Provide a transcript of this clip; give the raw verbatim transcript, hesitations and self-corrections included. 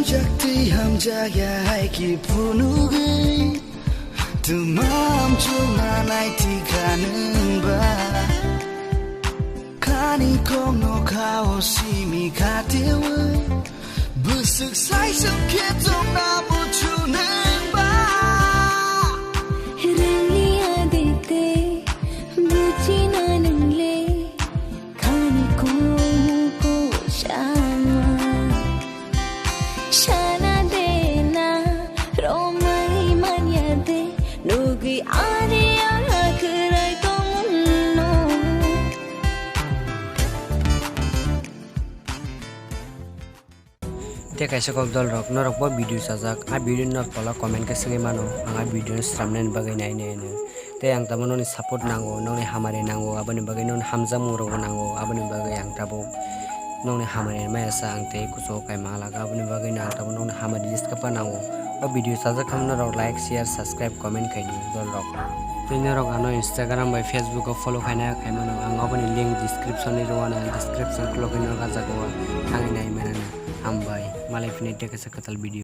Jakti hamjak ya hai ki phunugwi. Tumam chuma nai tikha nungba. Khani kong no khao simi khatewi. Bwswk saiswk khe chwngna buchu nungba. Rangni adite buchina nungle. Khani kong ko sama. Sana de na romai manya de. Nugwi ani ang hakrai tongno. Tei kaisa kok dol rok, norok bo video chajak, a video no norok tola comment khe swngwi mano, ang a video no swnamnani bagwi nai nai no. Tei ang tamo nokni support nango, nokni hamari nango, aboni bagwi nokni hamjakmung rokbo nango, aboni bagwi ang tabuk nokni hamari maya sa ang tei kuchugo kaima laga, aboni bagwi no ang tabuk nokni hamari list khe pa nango. O video chajak khe norok like, share, subscribe, comment khaidi dol rok. Tei norok ano Instagram bai Facebook o follow khaina khaimano, ang aboni link description ni rwano, description khulogwi norok ah jaga o thangwi nai manana. Hambai, malai phini tei kaisa kwtal video.